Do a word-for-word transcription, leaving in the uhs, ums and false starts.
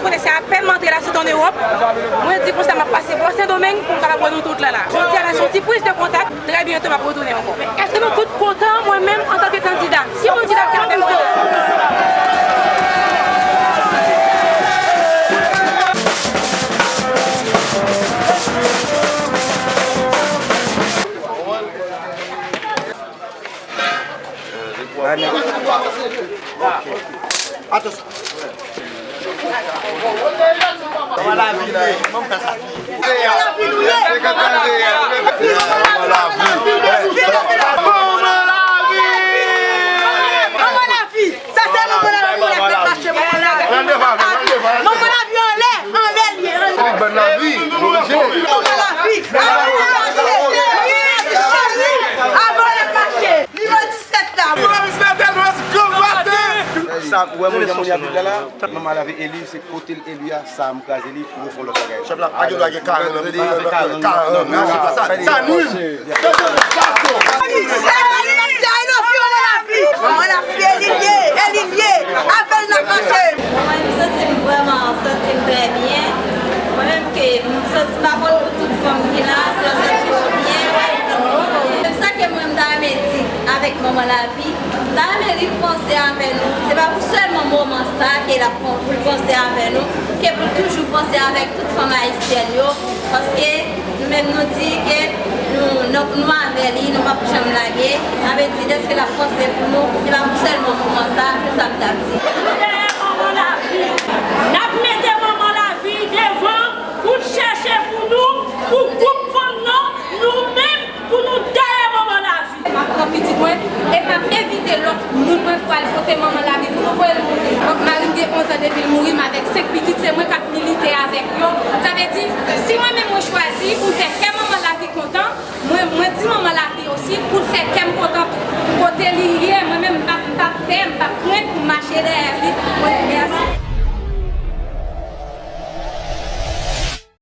Konnen se apèn m antre la, se an Ewòp. Mwen di konsa m ap pase bò Sendomeng pou m kapab wè nou tout la la. Jodi a la, se yon ti priz de kontak. Trè byento, m ap retounen ankò. Èske nou tout kontan, mwen menm, antanke kandida? Si yon kandida ki ap fè konsa. Atansyon. Manman lavi ye. Manman lavi. Manman lavi. Manman lavi. Sa se manman lavi. Manman lavi. Manman lavi anlè, anlè l ye. Manman lavi. Manman lavi. Avan l ap mache. Nimewo disèt la. Sa, ou wè moun ki ap la la, manman lavi eli, se kote l eli a, sa m kraze li, pou yo fè lòt bagay. Chèf la, pa gen dwa gen karant nan, karant nan, karant nan, sa, sa nwi. Eli, manman lavi, eli ye, eli ye, avè l n ap mache. Mwen, m santi m vrèman, m santi m trè byen. Mwen menm ke m santi m pa konn pou tout fanm ki la, se yon santiman byen, m santi m byen. Se sa ke mwen, m ta renmen di avèk manman lavi. M ta renmen li panse avè nou. Se pa pou sèlman moman sa ke l ap pran pou l panse avè nou, ke pou l toujou panse avèk tout fanm ayisyèn yo, paske nou menm nou di ke nou, nou, nou avè li, nou p ap janm lage. Sa vle di, dèske l ap panse pou nou, se pa pou sèlman moman sa, se sa m t ap di. Nou dèyè manman lavi. N ap mete manman lavi devan pou l chèche pou nou, pou gwoup fanm nan, nou menm, pou nou dèyè manman lavi. M ap pran pitit mwen e m ap envite lòt moun mwen pou al vote manman